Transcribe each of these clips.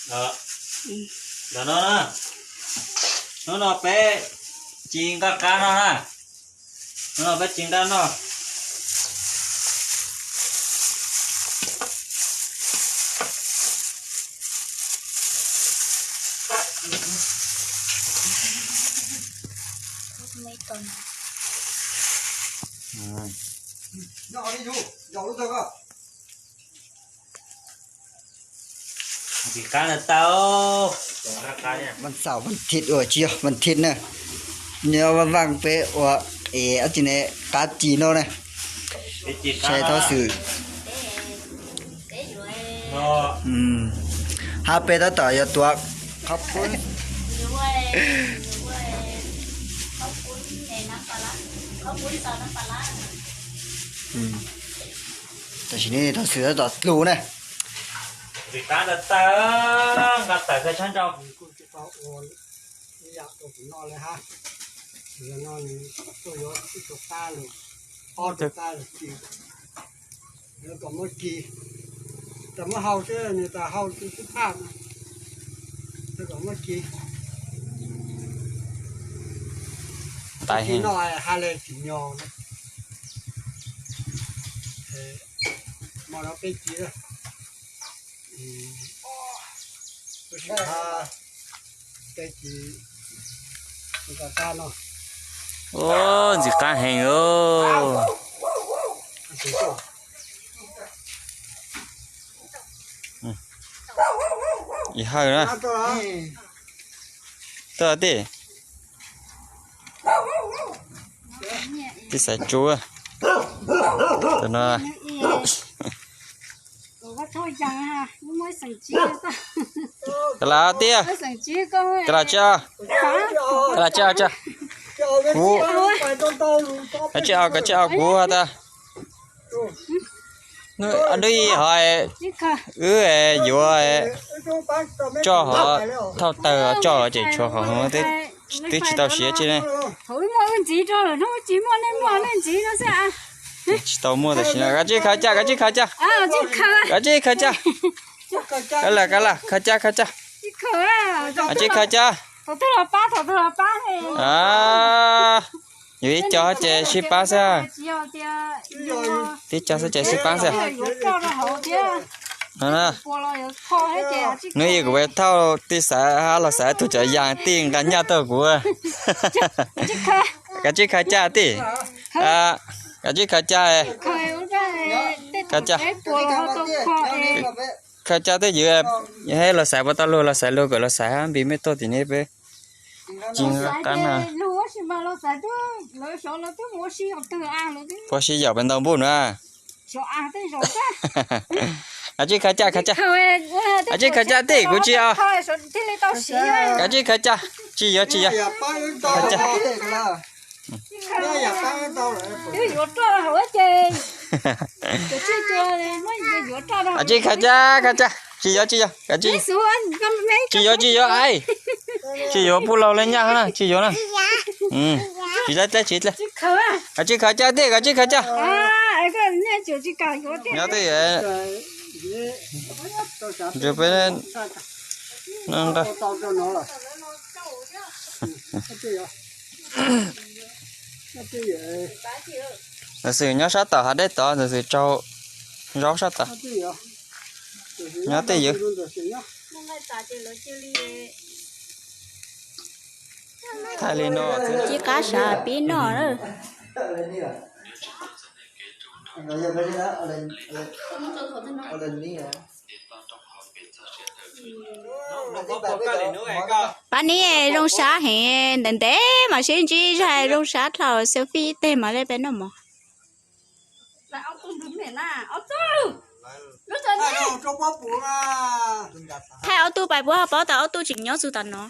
Ntawm no na, hnub no peb ci nqaj qab no na, hnub no peb ci nqaj no. Ntxim qab ntag tau. Vas xaum vas thiv uas tsis yog vas thiv na, nyob vaj vaaj peb ua es ob tsi ne, qab ci no na. Saib thov xwm. Hab peb tab tom yuav tuav qhov pub. Tam sim no thov xwm tab tom dlus na. Ntxim qab ntag tau, nqa tawm kawg tshab ntau. Kuj tsis tau ua ib yam rau kuv noj li hab. Yog no nws tuaj yuav ib tug qab lug, ob tug qab lug ci, yuav kom muab ci, tas muab hau xwb, nws tas hau xwb xwb phaj, yuav kom muab ci. Ci noj has le tsis nyog. Mo no peb ci, peb ci, ntxim qab heev os. Ib hawm na. Tuaj tij. Tij xaiv tsuv. Tam no. Koj lam tij, koj lam tsis, koj lam tsis, kuv, koj tsis, koj tsis kuv has tas. Hnub ib hov wb yuav tso hov thauj tawg tso ces tshuav hov twb tsis tau siav tsi ne. Tsis tau muaj tam sim no. Kav tsij khaws caj, kav tsij khaws caj. Kav tsij khaws caj. Kav lam, kav lam, khaws caj, khaws caj. Kav tsij khaws caj. Yus ib co ces sib pab xwb. Tib co xwb ces sib pab xwb. Hnub ib kuv thauj tij xaiv hab los xaiv tug cov yas tij nqa nyaj tuaj kuv. Kav tsij khaws caj tij. Kav tsij khaws caj. Khaws caj. Khaws caj twb ywv, los xaiv puas tau lug los xaiv lug kom los xaiv hab npis mej tuaj tim ne peb ci qab na. Puas sib yaum pes ntau npuj na. Kav tsij khaws caj, khaws caj. Kav tsij khaws caj tij, kuv tsis, kav tsij khaws caj. Tsis yuav, tsis yuav. Kav tsij khaws caj, khaws caj. Tsis yuav, tsis yuav, kav tsij. Tsis yuav, tsis yuav, tsis yuav puj laug le nyaj na, tsis yuav na. Tsis dleb, tsis dleb. Kav tsij khaws caj tij, kav tsij khaws caj. Nyob twj ywm. Peb ntawd xwm nyob sab tom hav dej tod, ntawd xwm tsaug zaub sab tod. Nyob twj ywm. Thaij li no. Ci qab sav pib noj lawm. Pab neb zoo sab heev, ntev ntev mam sib ntsib zog, zoo sab dhau, selfie ib teg mam li peb noj mov. Thaij ob tug pais puab ho paub tas ob tug tseem nyob txug tas no.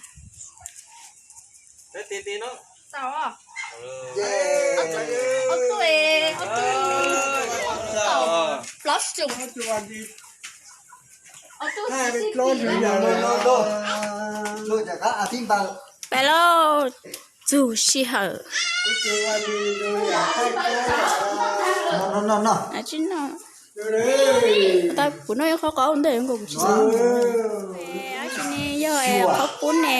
Pais lauj, txug sij hawm. Tsis no, kuv noj ib qho qab ntej nkaus kuv tsis xav. Yog qhov pub ne,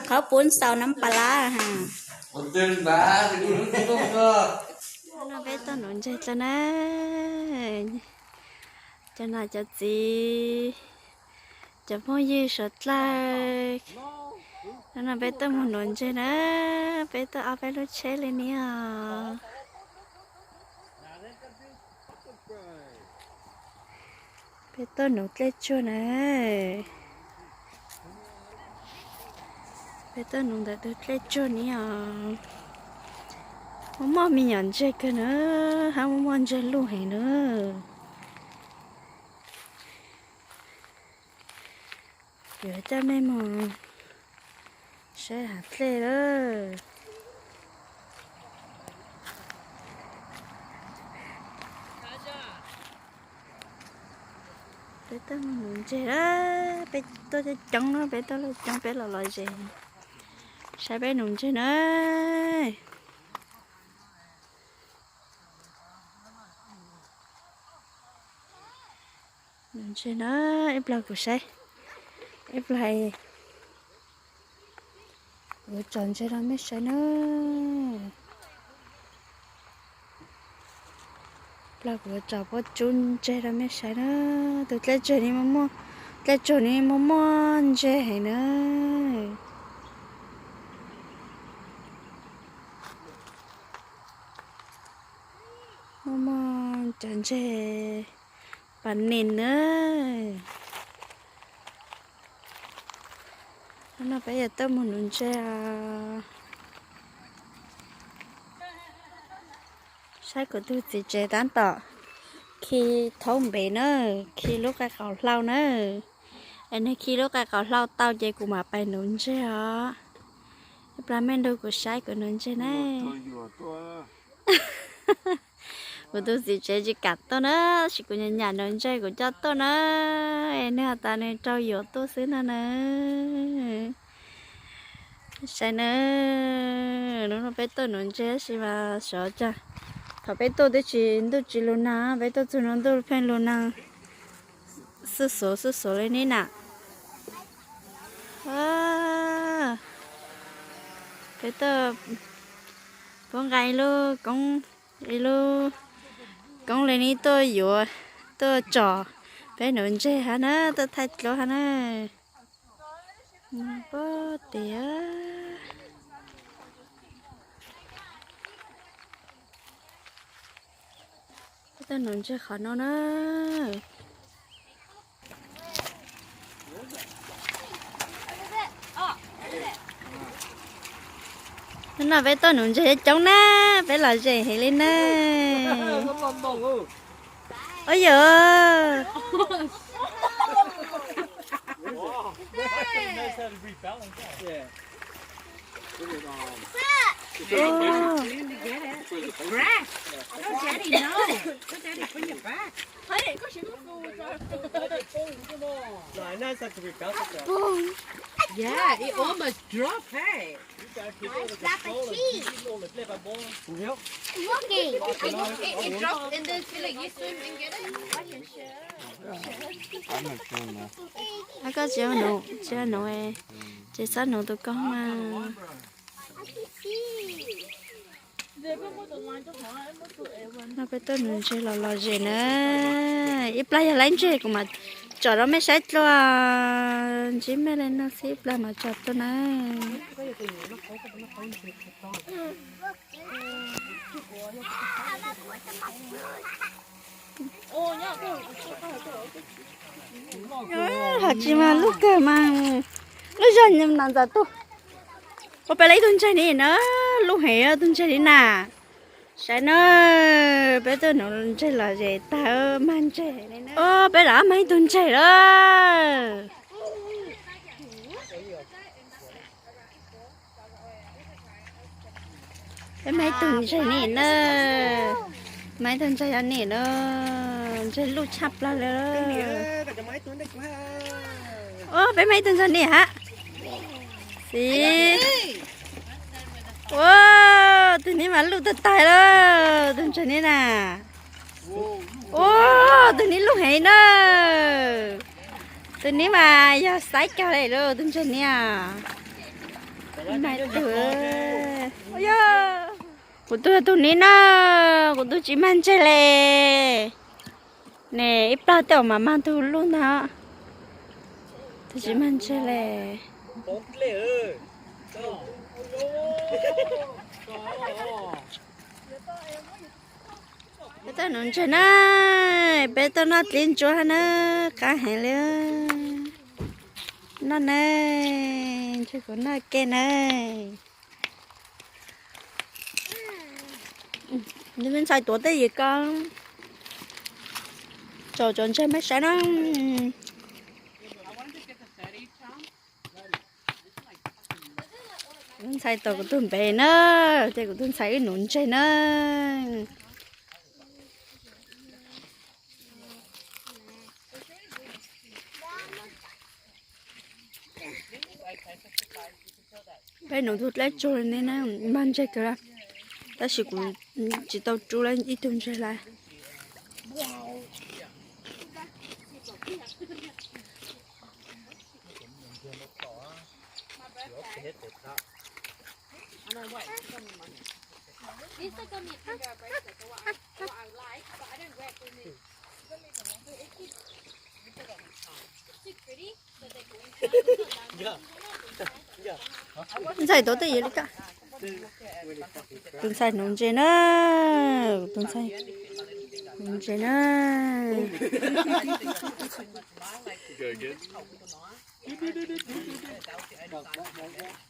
qhov pub xaus nab pas lab ha. No peb tuaj nuv ntseg dlawb na. Cov nam cov txiv, cov phooj ywg suav dlawg, no peb tuaj mus nuv ntseg na, peb tuaj ob peb lub tsheb li ni os. Peb tuaj nuv dlej tsuag na. Peb tuaj nuv ntawm tus dlej tsuag ni os. Muaj muaj me nyuam ntseg kawg na, hab muaj muaj ntseg luj heev na. Yuav coj mej mus saib hav dlej lawm. Peb tuaj mus nuv ntseg na, peb tuaj coob coob na, peb tuaj laj coob peb los los zes saib peb nuv ntseg na. Nuv ntseg na, ib plag kuv saib, ib plag kuv tso ntseg rau mej saib na. Plag kuv tso pob tsub ntseg rau mej saib na. Tus dlej tsuag ni muaj muaj, dlej tsuag ni muaj muaj ntseg heev na. Muaj muaj cov ntseg pas nis na. Hnub no peb yuav tuaj mus nuv ntseg os. Saib kuv tus txiv tsev tab tom khi thaub npev na, khi lub qai qaum hlau na. Es nws khi lub qai qaum hlau tau ces kuv mam pais nuv ntseg os. Ib plag mej nrug kuv saib kuv nuv ntseg na. Kuv tus txiv tsev tsis kam tuaj na, tab sis kuv nyam nyam nuv ntseg kuv coj tuaj na. Es nws has tas nws raug yuam tuaj xwb no na. Saib na, hnub no peb tuaj nuv ntseg tab sis mas sov cas thaum peb tuaj twb tsis ntuj tsis lug nag, peb tuaj txug no ntuj pheej lug nag xwb xuav xwb xuav li ni na. Peb tuaj pub nqa ib lub koob, ib lub koob li ni tuaj yuav, tuaj tsom peb nuv ntseg hab na, tuaj thaij dluab hab na. Pob tias peb tuaj nuv ntseg qhov no na. Hnub no peb tuaj nuv ntseg coob na, peb los zem heev li na. Ua yog. Yeah, it almost dropped, hey. Slap a cheek. Looking. It, it dropped and then feel like you swim and get it. Koj tsis nuv, tsis nuv, ces txhob nuv tus koob mas. No peb tuaj nuv ntseg los los zem na. Ib plag yog laib ntseg kuv mam tsom rau mej saib dlua. Ntsib mej li no xwb ib plag mam tsom tuaj na. Ho tsis mas luj kawg mas, lub zog nam ntxas tuaj. Ua peb lub ib tug ntseg ni na, luj heev tus ntseg ni na. Saib na, peb tuaj nuv ntseg los zem tag mag ntseg. Peb lam mag ib tug ntseg lawm. Peb mag ib tug ntseg ni na, mag ib tug ntseg yog ni na, ntseg luj tshaj plaws li. Ua peb mag ib tug ntseg ni hab. Xib. Ua, tus ni mas luj tag tag lawm, tus ntseg ni na. Ua, tus ni luj heev na. Tus nib mas yog xaiv kawg li lauj, tus ntses nib. Mas tus, kuv tus, tus nib na, kuv tus tsis mag ntseg li. Ne, ib plag tej uas mas mag ntug luj ntag, tus tsis mag ntseg li. Peb tuaj nuv ntses na, peb tuaj noj dlib ntsuab na, qab heev li. Noj na, ntshe kuv noj ke na. Nws ntxhais tuav tej yim ko, tso cov ntses maj saib na. Ntxhais tau kuv tus npe na, ces kuv tus ntxhais wb nuv ntses na. Peb nuv tug dlaib tsuag li ne, mag ntseg kawg, tab sis kuv tsis tau rub ib tug ntses lawm. Ntxhais tuav tej yim li ko. Tus ntxhais nuv ntses na, tus ntxhais nuv ntses na.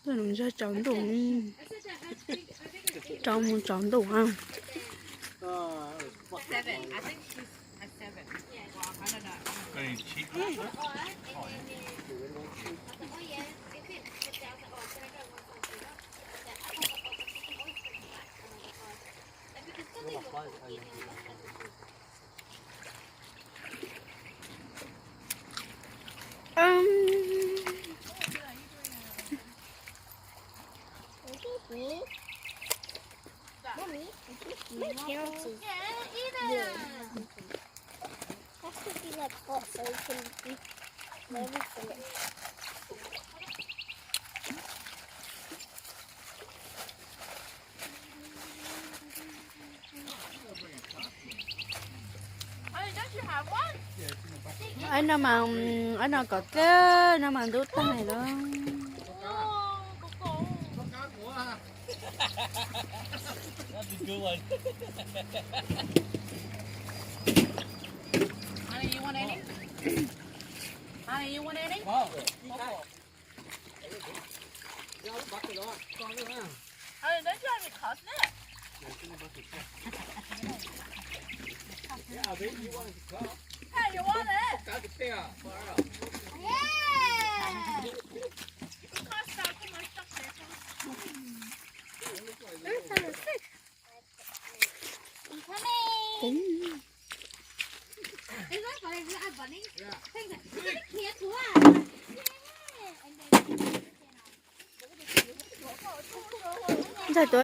Tuaj nuv ntses tsaus ntuj, tsaus mus tsaus ntuj. Aib no mas, aib no kom txawj no mas ntub tag lawm. Ntxhais tuav